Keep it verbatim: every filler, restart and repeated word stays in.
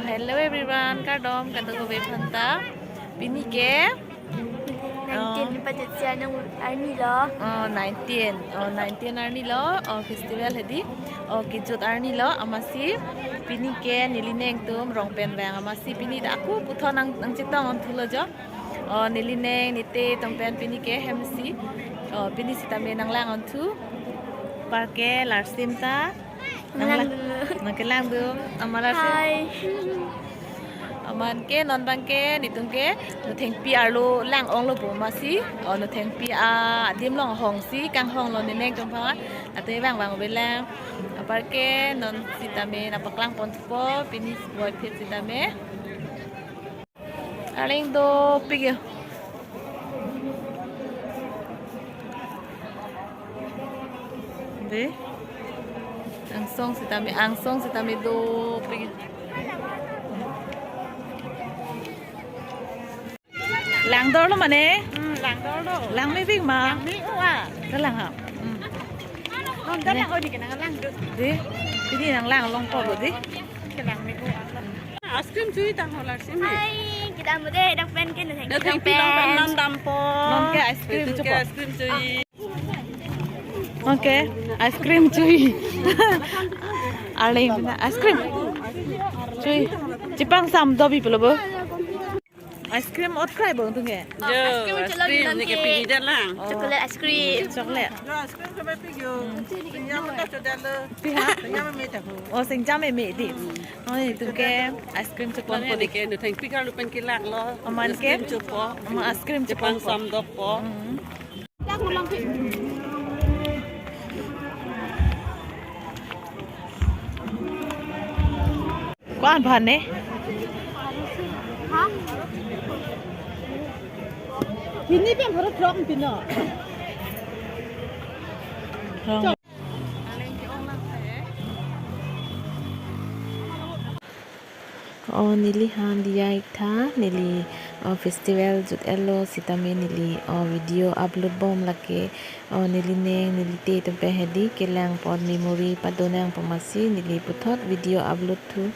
Hello everyone, kardom kadokave aphanta. Pini ke nineteen, oh, pajutsi anong arni lo. Oh, nineteen. Oh, nineteen arni lo. Oh, festival hedi. Oh, kejut arni lo. Amatsi pini ke neli neng atum rong pen vang. Amatsi pini ta ako puthot nang nangchetong on thulo jo. Oh, neli neng nite atum pen pini ke hemsi. Oh, pini sitame nanglang on thu. Apar ke Larsim ta. Nanglang, nanglang dulu. Nangkelang dum, amara si. Hai. Amat ke non abang ke, netum ke, Nothengpi arlo lang-onglo pu amatsi, oh, Nothengpi adim along hongsi, kanghonglo neli neng atum aphan, athe vang vang avelang, apar ke non sitame nangpaklang pon thupo, pini boy phit sitame. Arleng dopik ya. De. Angsong sitame, angsong sitame dopik. Langdorlo mane? Hmm, langdorlo. Langmepik ma? Langme-o a. Kalang ha. Hmm. Non dalang odi ke nanglang do. De. Pini nanglang longpo lo de. Kelangme-o a. Ice cream chui tang ho Larsim. Hai, kedam dei, dak pen ke Nothengpi, Nothengpi along pen. Along pen non dampo. Non ke ice cream. Netum ke chupo. Ice cream chui. Non ke ice cream chui. Arleng pina ice cream chui. Chepangsam dobi pulo bo. Ice cream ot krai bo netum ke. Jo, ice cream, ice cream chelok neli neli ke ke. Pini dalang. Oh. Chocolate ice cream. Chocolate. Jo, ice cream kami pik jo. Singjam ta chodalo. Pi ha? Singjam me ta ho. Oh, singjam me di. Oh, netum ke ice cream chupon. Neli ke Nothengpi arlo pen kelanglo. Amat ke? Ice cream chupo. Amat ice cream chupon. Chepangsam dopo. Hmm. Ko-an aphan ne? Ha? Pini pen pharo throk pino. Throk. Oh, neli han diya ik tha, neli, oh, festival jut-etlo sitame neli, oh, video upload bom lake, oh, neli neng, neli te atum pen hedi, kelang apot memory pado nangpo amatsi, neli puthot video upload thu.